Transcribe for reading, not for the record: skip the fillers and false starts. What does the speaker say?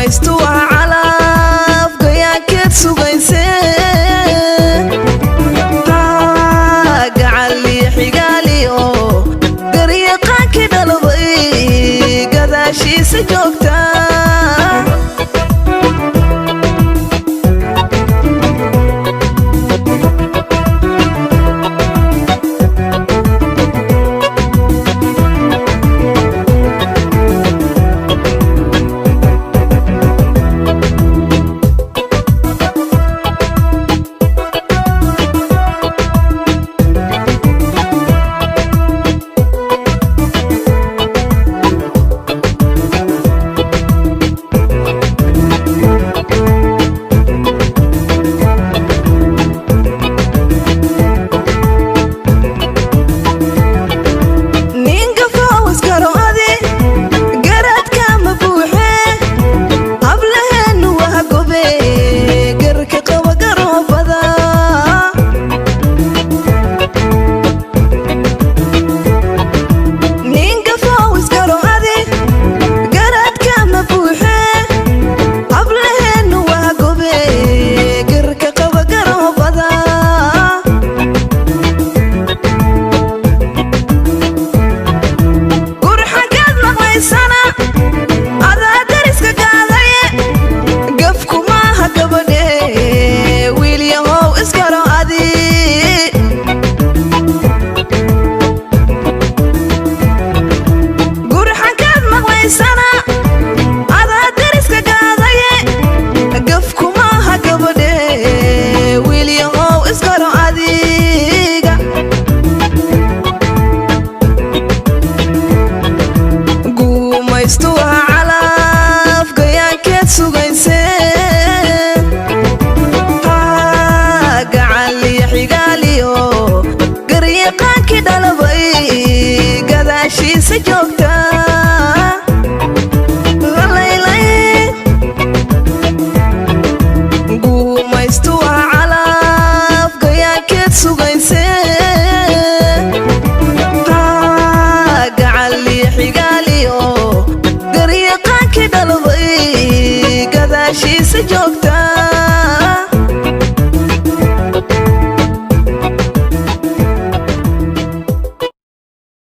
Guumaystu waa calaf gayaankeed sugayse. Gacaliyo xigaaliyo garyaqaankii dhalabay gadaashiisa joogta. Ninka faawiskaro adi garaadkama buuxee, hablaheennu waa gobe garka qaba garoobada. Ninka faawiskaro adi garaadkama buuxee, hablaheennu waa gobe garka qaba garoobada. Gurxagaad maqlaysana adaa dariska gaadaye, gafku maaha gabadhe, wiilyahow iskaro adi. Gurxagaad maqlaysana adaa dariska gaadaye, gafku maaha gabadhe, wiilyahow iskaro adiga. Guumaystu waa calaf gayaankeed sugayse. Gacaliyo xigaaliyo garyaqaankii dhalabay gadaashiisa joogta. Guumaystu waa calaf gayaankeed sugayse.